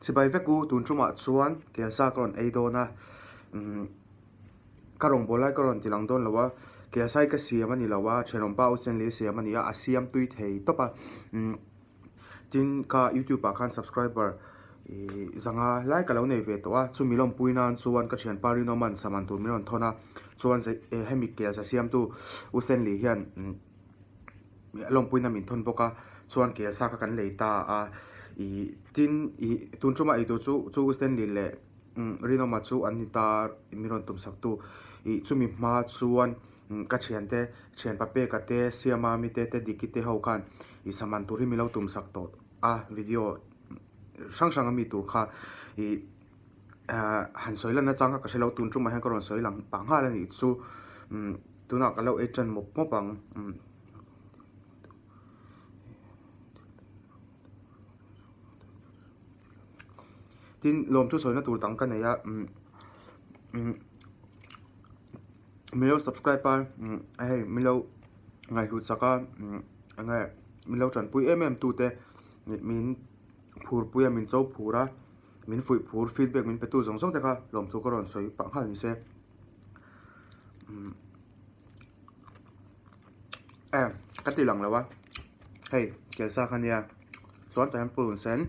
Chibai vek u, tun tumah chuan kelsa ka rawn ei dawn a, umm ka rawngbâwl lai ka rawn ti lang dawn lo a, kelsa hi ka siam a ni lo a, thenawm pa Stanley a siam a ni a, a siam tui thei tawp a, umm tin ka youtube ah khan subscriber ihh zanga lai ka lo nei ve tawh a, chumi lawmpui nan chuan ka thianpa Rinawman saman tur min rawn thawn a, chuan hemi kelsa siamtu U Stanley hian umm. lawmpuina min thawn bawk a chuan kelsa kha kan lei ta a ih tin ih tun tuma eitur chu chu Stanley leh Rinawma chu an ni ta min rawn tum sak tu ih chumi hma chuan ka thiante thian pa peka te Siamami te te Diki te ho khan ih saman tur hi min lo tum sak tawh a video hrang hrang ami tur kha ih ah han sawi lan nachang kha ka hre lo tun tumah hian ka rawn sawi lang pah nghal a nih chu umm tunah ka lo ei tan mawp mawp ang umm. Tin lawmthu sawina tur dang ka nei a umm umm min lo subscribe a umm hei min lo ngaihhlut sak a umm eng nge min lo tanpui em em tute min phurpui a min cho phur a. Min fuih phur feedback min petu zawng zawng te kha lawmthu ka rawn sawi pah nghal ni se. Em ka ti lang lo a hei kelsa kha nia chuan tah hian purun sen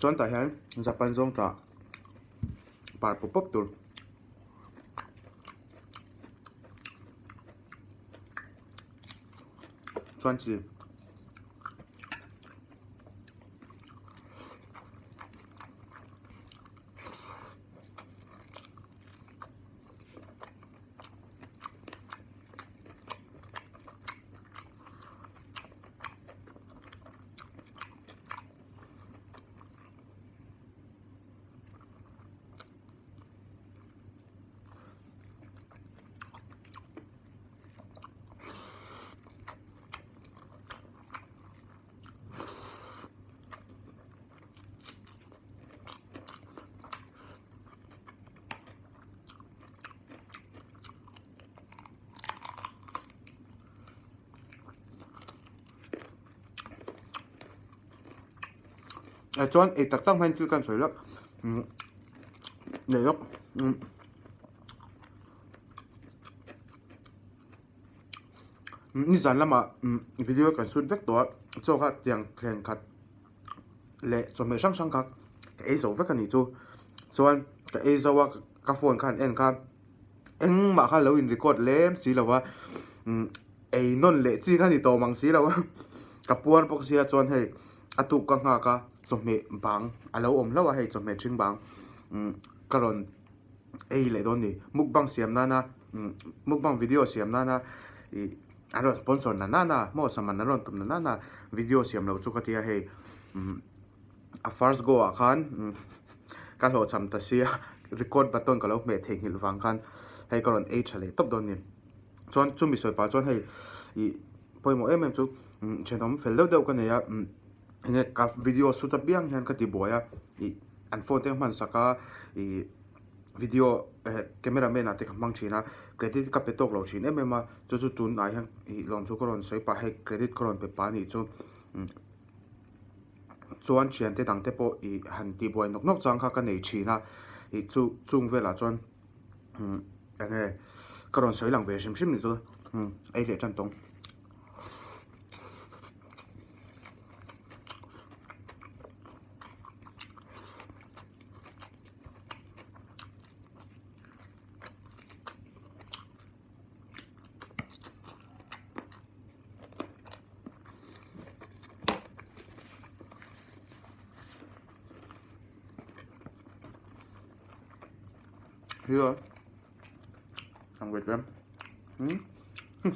chuan tah hian japan zawng tah par pawp pawp tur. Chuan chi. Eh chuan ei tak tak hmain thil kan sawi lawk umm leh lawk umm. Nizan lamah video kan shoot vek tawh a chaw kha tiang thleng khat leh chawhmeh hrang hrang kha ka ei zo vek a nih chu chuan ka ei zo a ka phone khan en kha engmah kha lo in record lem si lo a ei nawn leh chi kha ni tawh mang si lo a ka puar bawk sia chuan hei a tuk ka nghak a chawhmeh bang a lo awm hlauh a hei chawhmeh ṭhing bang ka rawn. ei leh dawn ni mukbang siam nana mukbang video siam nana ih an rawn sponsor na nana maw saman an rawn tum na nana video siam loh chu ka tia hei a first go ah khan ka hlawhchham ta sia record button ka lo hmeh theihnghilh vang khan hei ka rawn ei tha leh tawp dawn ni chuan chumi sawi pah chuan hei ih pawimawh em em chu thenawm fel deuh deuh ka nei a enge ka video shoot apiang hian ka ti buai a ih an phone te ka hman sak a ih video eh camera man ah te ka hmang thin a credit ka pe tawk lo thin em em a chu chu tunah hian ih lawmthu ka rawn sawi pah hei credit ka rawn pe pah a nih chu chuan thiante dang te pawh ih han tihbuai nawk nawk chang kha ka nei thin a ih chu chung velah chuan eng nge ka rawn sawi lang ve hrim hrim ni chu ei leh tan tawng. Here, I'm with them. Hmm?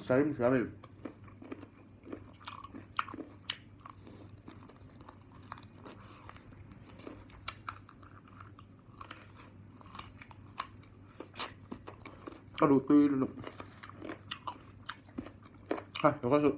Same, same. A duh tui lutuk ha ka su.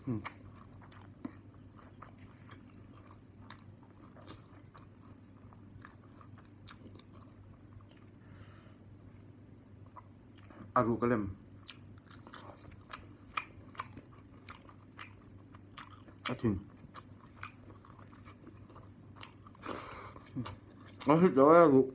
A ruk a lem. A thin. A hit lo e a ruh.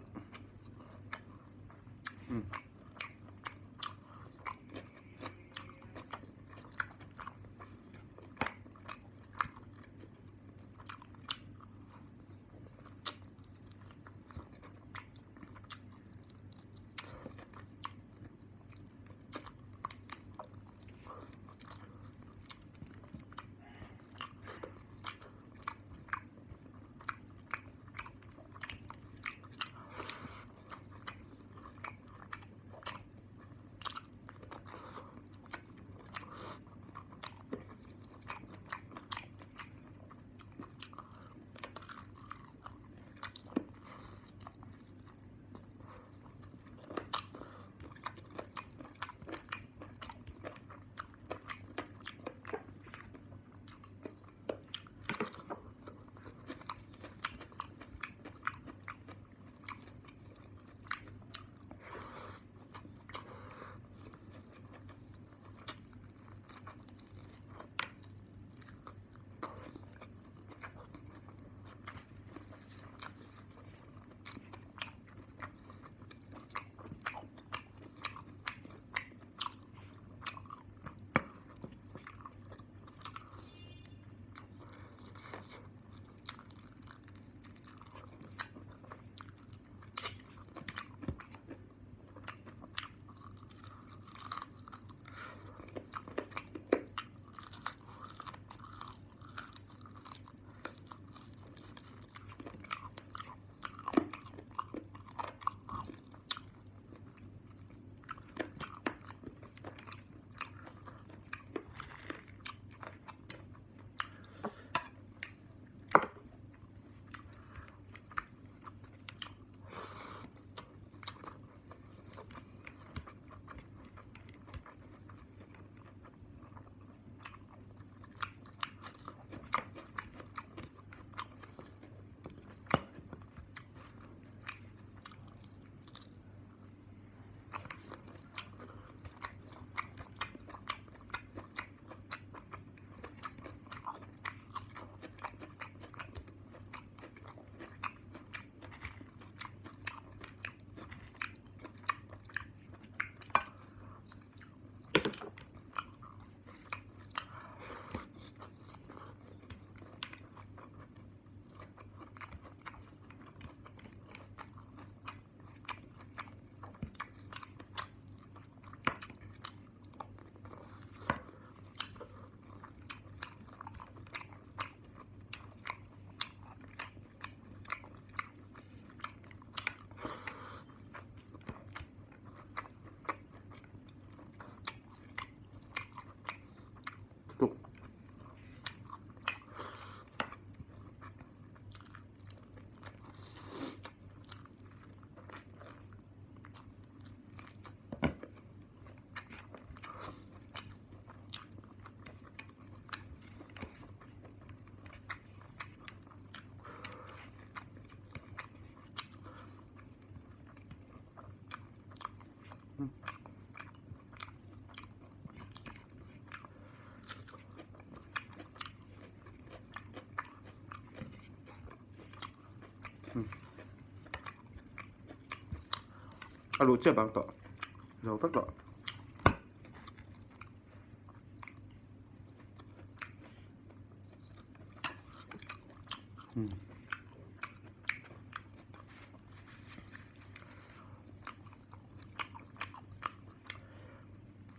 Tuk. A luh chiah bang tawh zo vek tawh.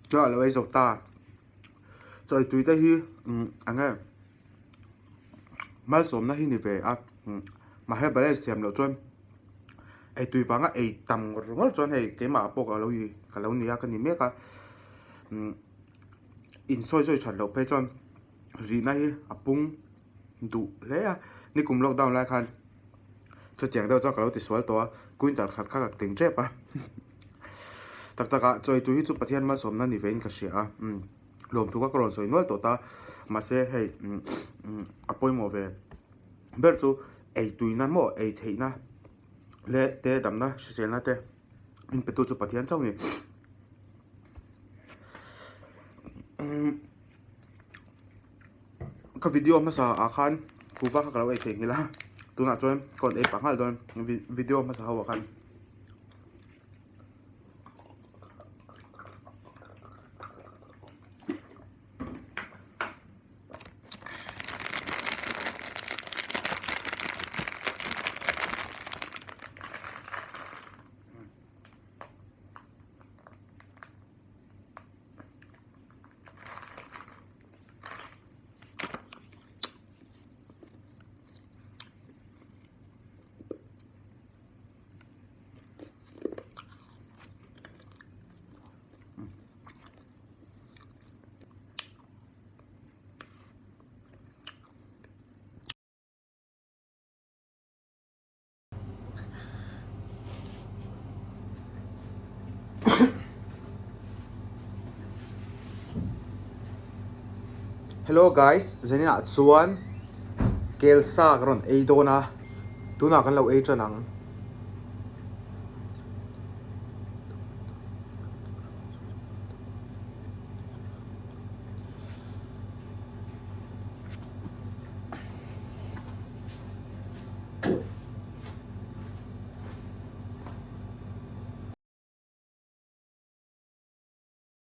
Chuan a lo ei zo ta chawi tui te hi eng nge malsawmna hi ni ve a mahse balance thiam loh chuan ei tui vanga ei tam ngawr ngawr chuan hei keimah pawh ka lo ka lo ni a ka ni mek a insawi sawi that loh phei chuan rihna hi a pung duh hle a nikum lockdown lai khan chutiang deuh chuan ka lo ti sual tawh a quintal khat kha ka tling tep a tak tak ah chawi tui hi chu Pathian malsawmna ni vein ka hria a umm. Lawmthu kha ka rawn sawi nual tawh ta. Mahse hei a pawimawh ve ber chu ei tuina maw ei theihna leh te damna hriselna te min pe tu chu Pathian chauh a ni. Ka video hmasa ah khan kuhva kha ka lo ei thei nghilh a tunah chuan ka rawn ei pah nghal dawn video hmasa ho ah khan. Hello guys, zanin ah chuan kelsa ka rawn ei dawn a, tunah kan lo ei tan ang.